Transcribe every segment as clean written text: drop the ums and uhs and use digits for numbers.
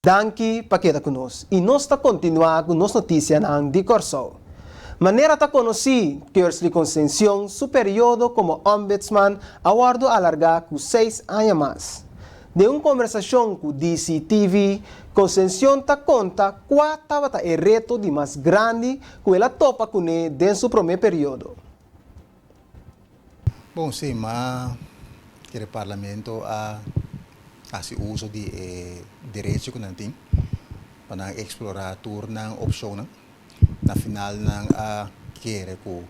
Danki pa keda ku nos i nos ta kontinuá ku nos notisianan di Kòrsou. Manera ta konosí, Kersley Concencion su periodo komo Ombudsman a wòrdu alargá ku seis aña mas. Den un kombersashon ku DCTV, Concencion ta konta kua tabata e reto di mas grandi ku el a topa kuné den su promé periodo. Bon, sí, m'a kere Parlamento a hasi uso di e derecho ku nan tin pa nan eksplorá tur nan opshonnan. Na final nan a kere ku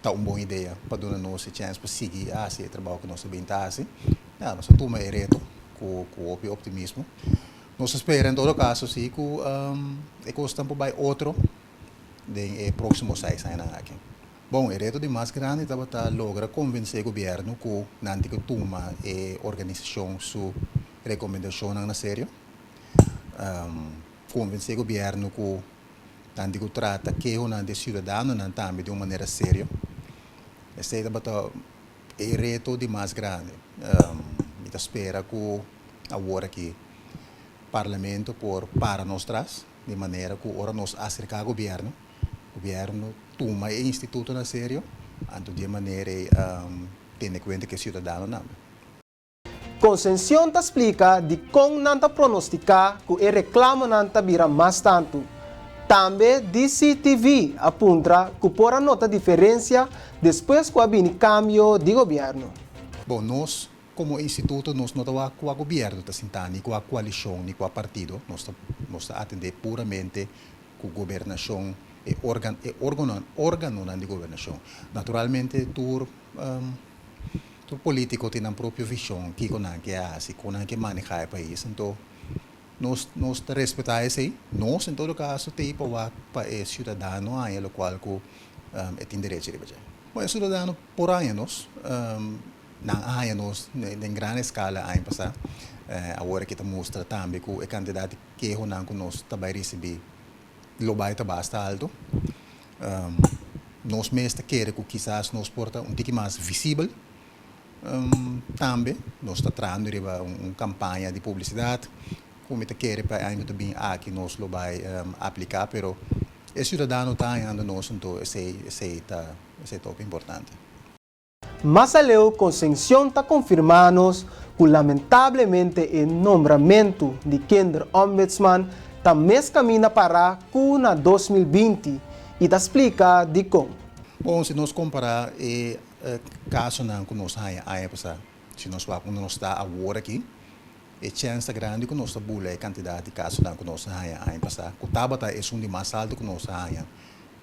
ta un bon idea pa duna nos e chèns pa sigui hasi e trabou ku nos a bin ta hasi. Ya, nos a tuma e reto ku hopi optimismo. Nos a spera en todo kaso si ku e kosnan por bai otro den e próksimo seis añanan aki. Bon, e reto di mas grandi tabata logra konvensé gobièrnu ku nan tin ku tuma e organisashon su rekomendashonnan na serio. Konvensé gobièrnu ku nan tin ku trata kehonan di e siudadanonan tambe di un manera serio. Esei tabata e reto di mas grandi. Mi ta spera ku awor aki Parlamento por para nos tras di manera ku ora nos aserká gobièrnu, Gobierno tuma e instituto na serio, anto di e manera ei tene kuenta ku e siudadanonan. Concencion ta splika dikon nan ta pronostiká ku e reklamonan ta bira mas tantu. Tambe DCTV a puntra ku por a nota diferensia despues ku a bini kambio di gobièrnu. Bon, nos komo instituto nos no ta wak kua gobièrnu ta sintá, ni kua koalishon, ni kua partido. Nos ta nos ta atendé puramente ku gobernashon, e organ e orgonan organonan di gobernashon. Naturalmente tur tur politiko tin nan propio vishon kiko nan ke hasi, kon nan ke manehá e pais. Anto nos nos ta respetá esei. Nos en todo kaso t'ei pa wak pa e siudadano haña lokual ku e tin derecho riba dje. Bon, e siudadano por haña nos. Nan a haña nos den gran eskala aña pasá. Awor aki ta mustra tambe ku e kantidat di kehonan ku nos ta bai risibí lo bai ta basta altu. Nos mes ta kere ku kisas nos por ta un tiki mas visibel tambe. Nos ta trahando riba un kampaña di publisidat ku mi ta kere pa e aña ku ta bin aki nos lo bai apliká, pero e siudadano ta hañando nos, anto esei esei ta esei ta hopi importante. Mas aleu Concencion ta konfirmá nos ku lamentablemente e nombramentu di Kinderombudsman ta mes kaminda pará ku na 2020 i ta splika dikon. Bon, si nos kompará e kasonan ku nos haña aña pasá, si nos wak unda nos ta awor aki, e chèns ta grandi ku nos ta bula e kantidat di kasonan ku nos a haña aña pasá, ku tabata esun di mas altu ku nos a haña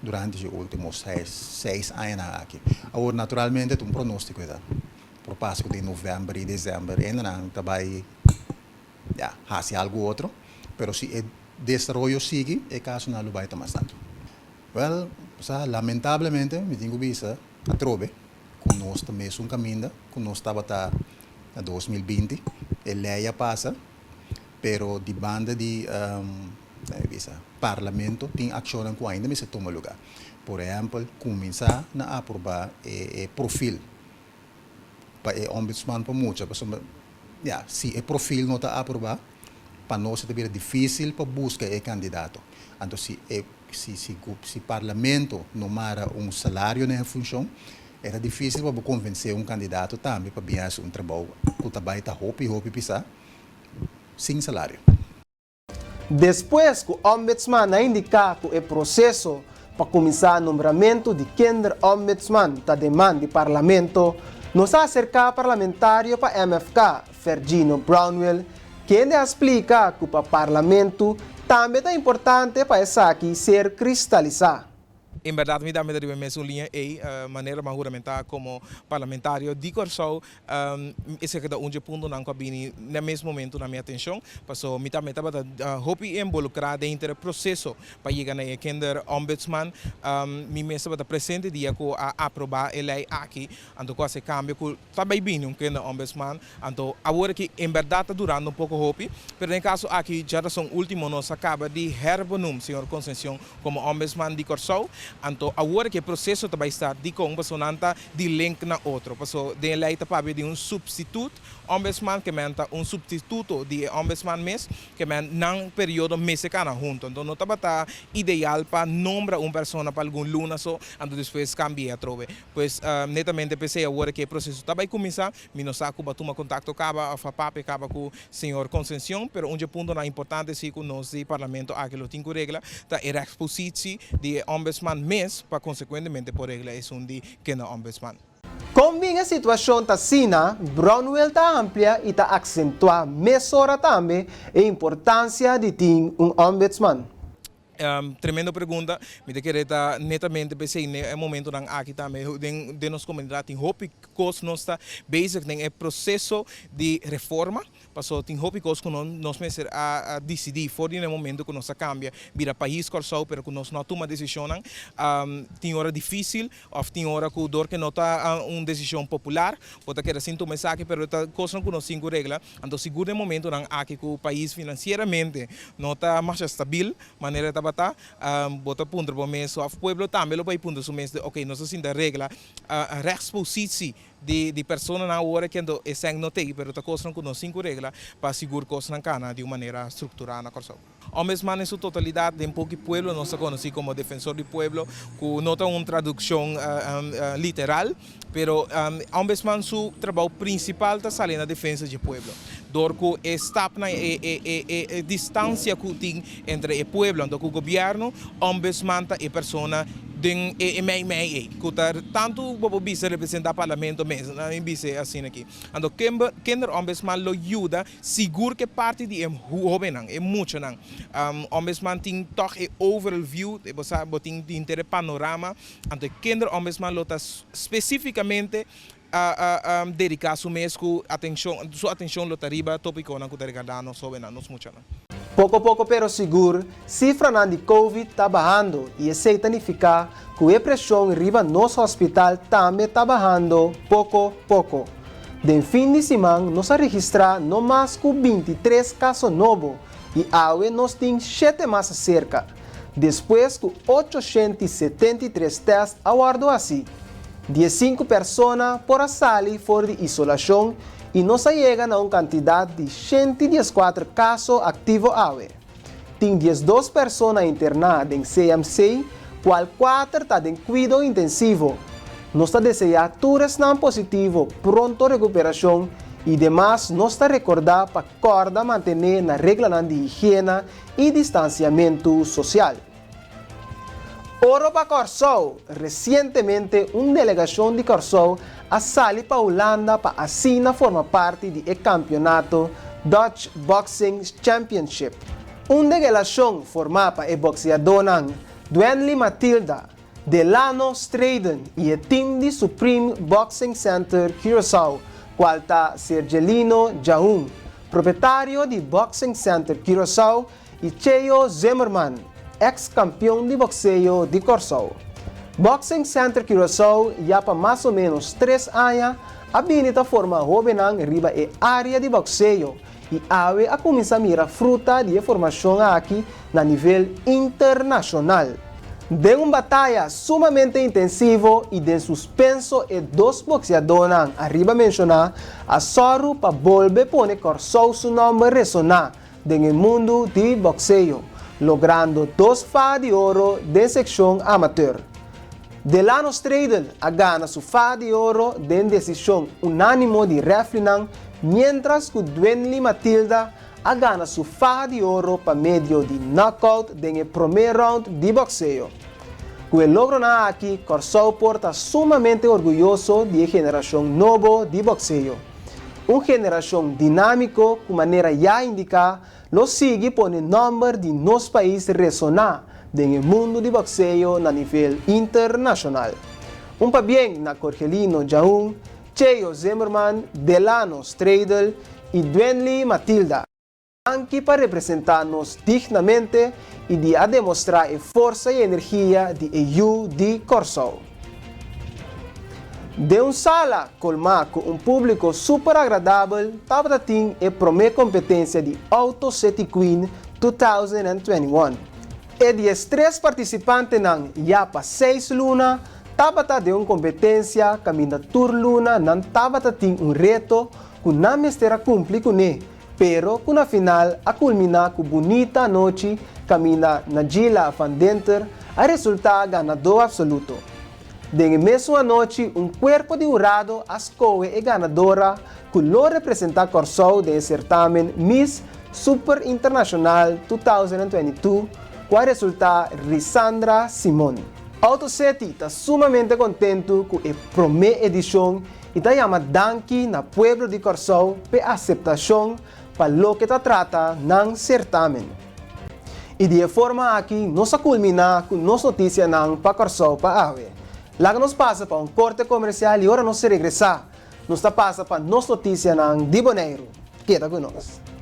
durante dje ultimo seis seis añanan aki. Awor, naturalmente ta un pronóstiko e ta. Por pasa ku den novèmber i desèmber hendenan ta bai, ya, hasi algu otro, pero si e desaroyo sigui, e kasonan lo bai ta mas tantu. Wèl, sa, lamentablemente mi tin ku bisa atrobe ku nos ta mesun kaminda ku nos tabata na 2020. E lei a pasa, pero di banda di bisa, Parlamento tin akshonnan ku ainda mester tuma lugá. Por ehèmpel, kuminsá na aprobá e profil pa e Ombudsman pa mucha, pasobra ya, si e profil no ta aprobá, pa nos e ta bira difísil pa buska e kandidato. Anto si e si si si Parlamento no mara un salario na e funshon, e ta difísil pa bo konvensé un kandidato tambe pa bin hasi un trabou ku ta bai ta hopi hopi pisá sin salario. Despues ku Ombudsman a indiká ku e proseso pa kuminsá nombramentu di Kinderombudsman ta den man di Parlamento, nos a aserká parlamentario pa MFK, Fergino Brownwell, kende a splika ku pa Parlamento tambe ta importante pa esaki ser kristalisá. En bèrdat mi tambe ta riba e mesun liña ei, manera mi a huramentá komo parlamentario di Kòrsou, esaki ta un dje puntonan ku a bini na mes momentu na mi atenshon, paso mi tambe tabata hopi involukrá den henter e proseso pa yega na e Kinderombudsman. Mi mes tabata presente dia ku a aprobá e lei aki, anto ku a hasi e kambio ku ta bai bini un Kinderombudsman. Anto awor aki en bèrdat ta durando un poko hopi, pero den e kaso aki djarason último nos a kaba di herbenoem señor Concencion komo Ombudsman di Kòrsou. Anto awor ku e proseso ta bai start, dikon? Pasobra nan ta di link na otro. Pasobra den e lei ta papia di un substituut ombudsman, ke men ta un substituto di e ombudsman mes, ke men nan periodo mester kana hunto. Anto no tabata ideal pa nombra un persona pa algun luna so, anto despues kambia atrobe. Pues netamente p'esei awor ku e proseso ta bai kuminsá, mi no sa ku bo a tuma kontakto kaba òf a papia kaba ku señor Concencion, pero un dje puntonan importante si ku nos di Parlamento aki lo tin ku regla ta e rechtspositie di e ombudsman mes pa konsekuentemente por regla esun di kinderombudsman. Kon bin e situashon ta asina, Brownwell ta amplia i ta aksentuá mesora tambe e importansia di tin un ombudsman. Tremendo pregunta. Mi ta kere ta netamente p'esei n'e e momentonan aki tambe den den nos komunidat tin hopi kos nos ta bezig den e proseso di reforma, pasobra tin hopi kos ku nos mester a disidí for di n'e momento ku nos a kambia bira pais Kòrsou pero ku nos no a tuma desishonnan. Tin ora difísil òf tin ora ku dor ke no ta un desishon popular bo ta keda sin tuma esaki pero ta kosnan ku nos tin ku regla. Anto sigur den momentonan aki ku pais finansieramente no ta masha stabil manera e tabata, bo ta puntra bo mes òf pueblo tambe lo bai puntra su mes di oke nos a sinta regla rechtspositie di di personanan awor aki anto esèn no t'ei pero ta kosnan ku nos tin ku regla pa sigur kosnan kana di un manera strukturá na Kòrsou. Ombudsman en su totalidat den poki pueblo nos ta konosí komo defensor di pueblo ku no ta un tradukshon literal pero ombudsman su trabou prinsipal ta sali na defensa dje pueblo dor ku e stapnan e e distansia ku tin entre e pueblo anto ku gobièrnu ombudsman ta e persona den e mei mei ei ku ta tantu bo por bisa representá parlamento mes mi bisa asina aki anto kinderombudsman lo yuda Sigur ke parti di e hobennan, e muchanan. Ombudsman tin tòg e overall view, bo sa, bo tin henter e panorama. Anto e kinderombudsman lo ta spesífikamente dediká su mes ku atenshon, su atenshon lo ta riba topikonan ku ta regardá nos hobennan, nos muchanan. Poko poko pero sigur, sifranan di Covid ta bahando i esei ta nifiká ku e preshon riba nos hospital tambe ta bahando poko poko. Den fin di siman nos a registrá no mas ku 23 kaso nobo i awe nos tin shete mas aserka, despues ku 873 tèst a wòrdu hasí. 15 persona por a sali for di isolashon i nos a yega na un kantidat di 114 kaso aktivo awe. Tin 12 persona interná den CMC, kual kuater ta den kuido intensivo. Nos ta deseá tur esnan positivo pronto rekuperashon i demas nos ta rekordá pa kòrda mantené na reglanan di higiena i distansiamentu sosial. Oro pa Kòrsou! Resientemente un delegashon di Kòrsou a sali pa Hulanda pa asina forma parti di e kampionato Dutch Boxing Championship. Un degelashon formá pa e bòkseadónan Dwenley Mathilda, Delano Streden i e tim di Supreme Boxing Center Curaçao, kual ta Sergelino Djaun, propietario di Boxing Center Curaçao i Cheo Zimmerman, eks kampion di bokseo di Kòrsou. Boxing Center Curaçao ya pa mas o ménos tres aña a bini ta forma hóbennan riba e área di bokseo i awe a kuminsá mira fruta di e formashon aki na nivel internashonal. Den un bataya sumamente intensivo i den suspenso e dos boxeadónan ariba menshoná a sòru pa bolbe pone Kòrsou su nòmber resoná den e mundu di boxeo, logrando dos fa di oro den sekshon amateur. Delano Stradel a gana su fa di oro den desishon unánimo di rèfrinan miéntras ku Dwenley Mathilda a gana su faha di oro pa medio di knockout den e promé round di boxeo. Ku e logronan aki Kòrsou por ta sumamente orguyoso di e generashon nobo di boxeo. Un generashon dinámiko ku manera ya indiká lo sigui pone nòmber di nos pais resoná den e mundu di boxeo na nivel internashonal. Un pabien na Corgelino Djaun, Cheo Zimmerman, Delano Stradel i Dwenley Mathilda. Danki pa representá nos dignamente i di a demostrá e forsa i energia di e yu di Kòrsou. Den un sala kolmá ku un públiko super agradabel tabata tin e promé kompetensia di Auto City Queen 2021. E 13 partisipantenan ya pa 6 luna tabata den un kompetensia kaminda tur luna nan tabata tin un reto ku nan mester a kumpli kuné, pero ku na final a kulminá ku bunita anochi kaminda Najila van Dinther a resultá ganadó apsoluto. Den e mesun anochi un kuerpo di hurado a skohe e ganadora ku lo representá Kòrsou den e sertamen Miss Super International 2022 ku a resultá Risandra Simon. Auto City ta sumamente kontentu ku e promé edishon i ta yama danki na pueblo di Kòrsou p'e aseptashon pa loke ta trata nan sertamen. I di e forma aki nos a kulminá ku nos notisianan pa Kòrsou pa awe. Laga nos pasa pa un korte komersial i ora nos regresá, nos ta pasa pa nos notisianan di Boneiru. Keda ku nos.